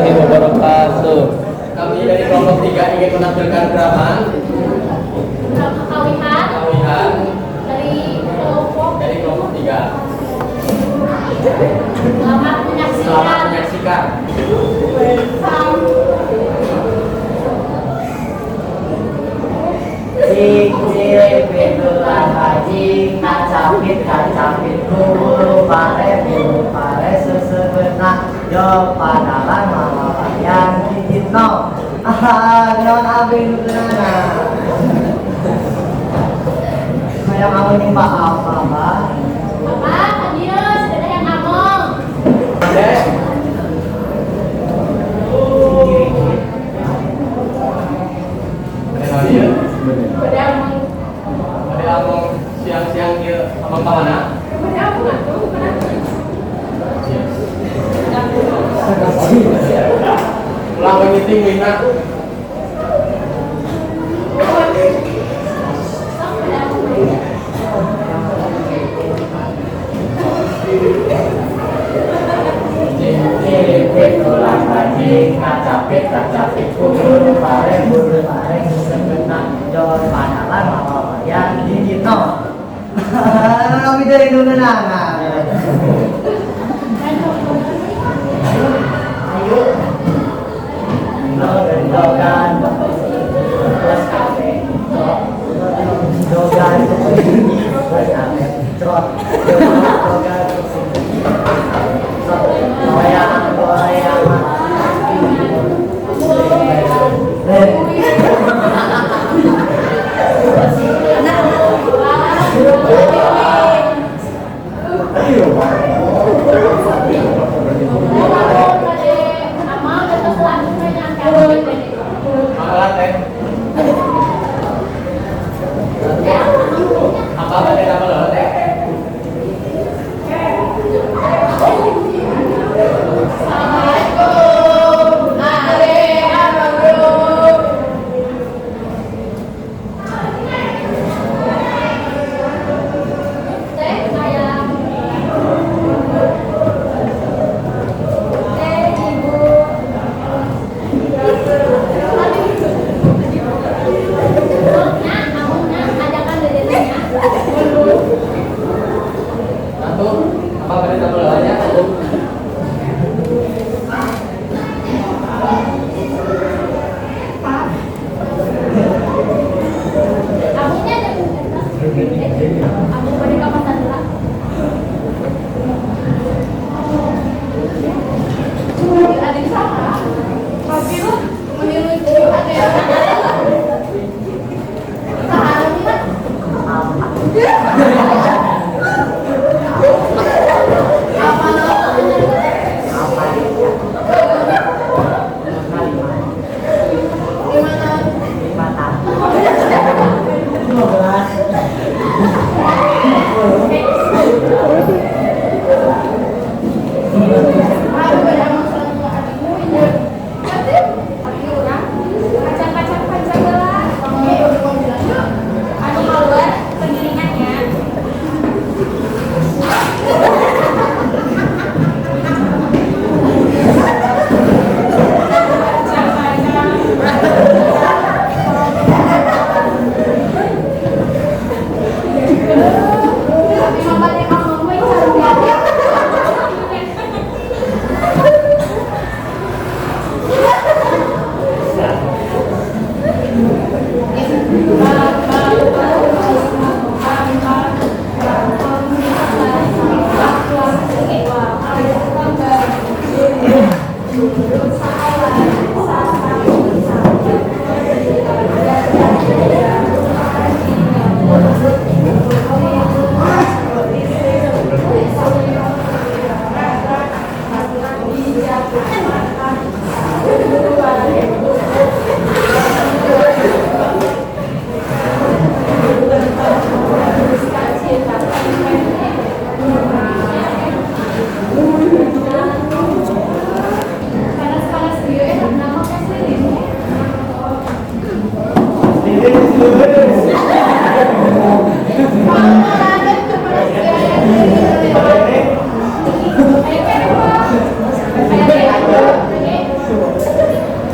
Warahmatullahi wabarakatuh. Kami dari kelompok 3 ingin menampilkan drama Drama kawihan Kawihan dari kelompok. Dari kelompok 3. Selamat menyaksikan. Selamat menyaksikan. Cing pitulan haji kacapit kacapit bulu pare bulu pare sesebena yo padalan mawalayan kijitno ah non abi nukenana kayak kamu nih pak apa pak. Apa? Kadieu sudah yang ngomong. Dek, ada naon ieu? Beda among. Ada among siang-siang ieu, among ka mana? Beda among atuh, kenapa? Ulah we meeting wina. Sok beda among. Cing pitulan haji kacapit kacapit bulu pare sesebena yo padalan mawalayan kijitno kami dari nukenana. Ayo. Dogan plus kafe. Dogan plus kafe. Trot. Dogan. Goyang, goyang.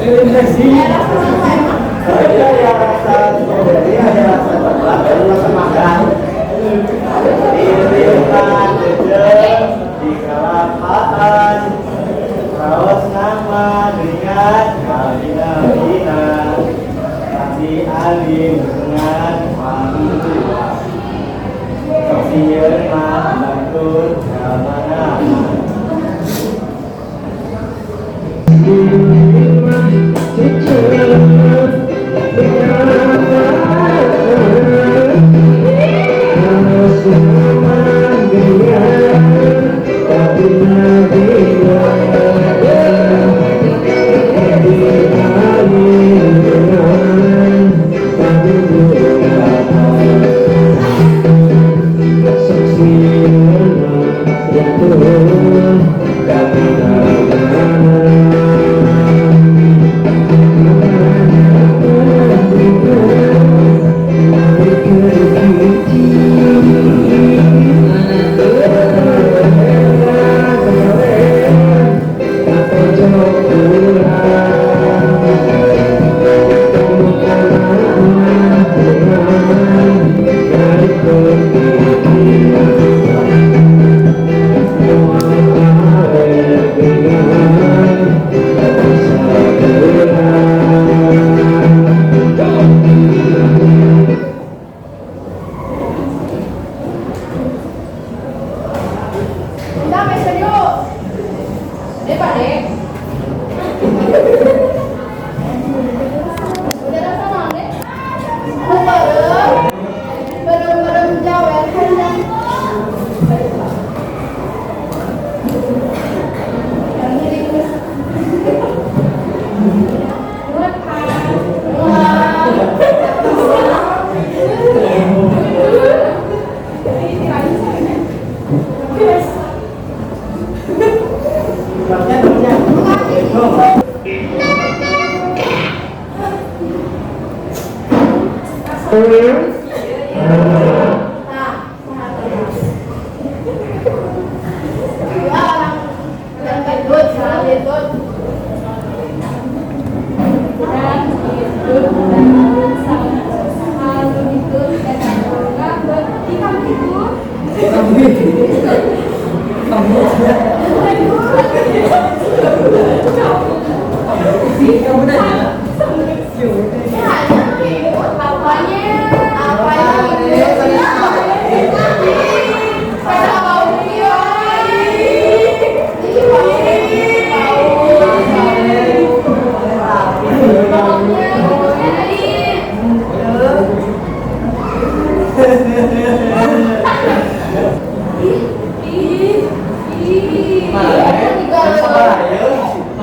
Ada rasa strawberry, ada rasa coklat, ada rasa makan. Di kelapaan, raos nama dengan Kalina Lina, Tapi alim dengan Wangtua. Sieun mah batur kamana.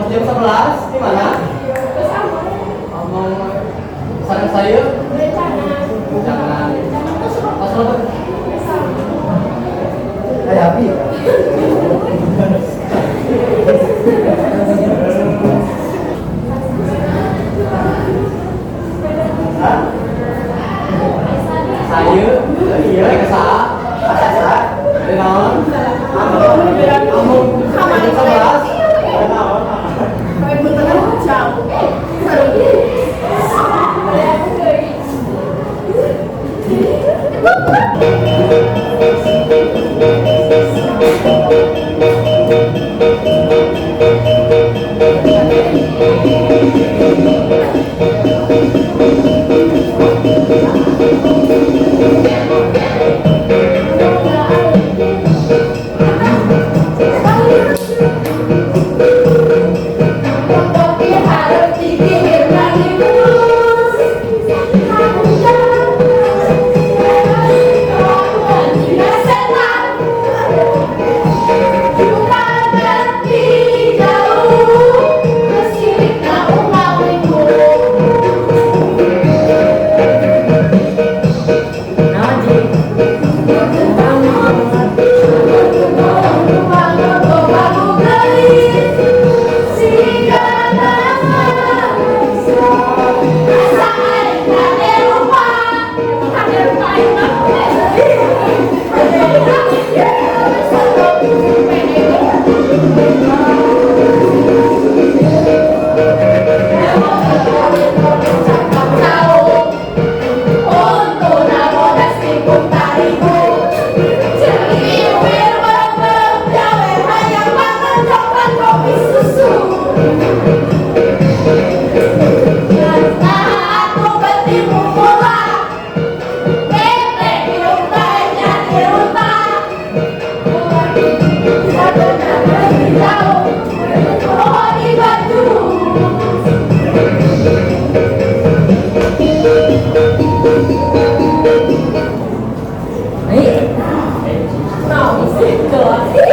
Jam 11 di mana? Omong sareng saya. Jangan. Kayak api. Saya, iya, kesa, kesa, naon, amung, jam 11. Situasi.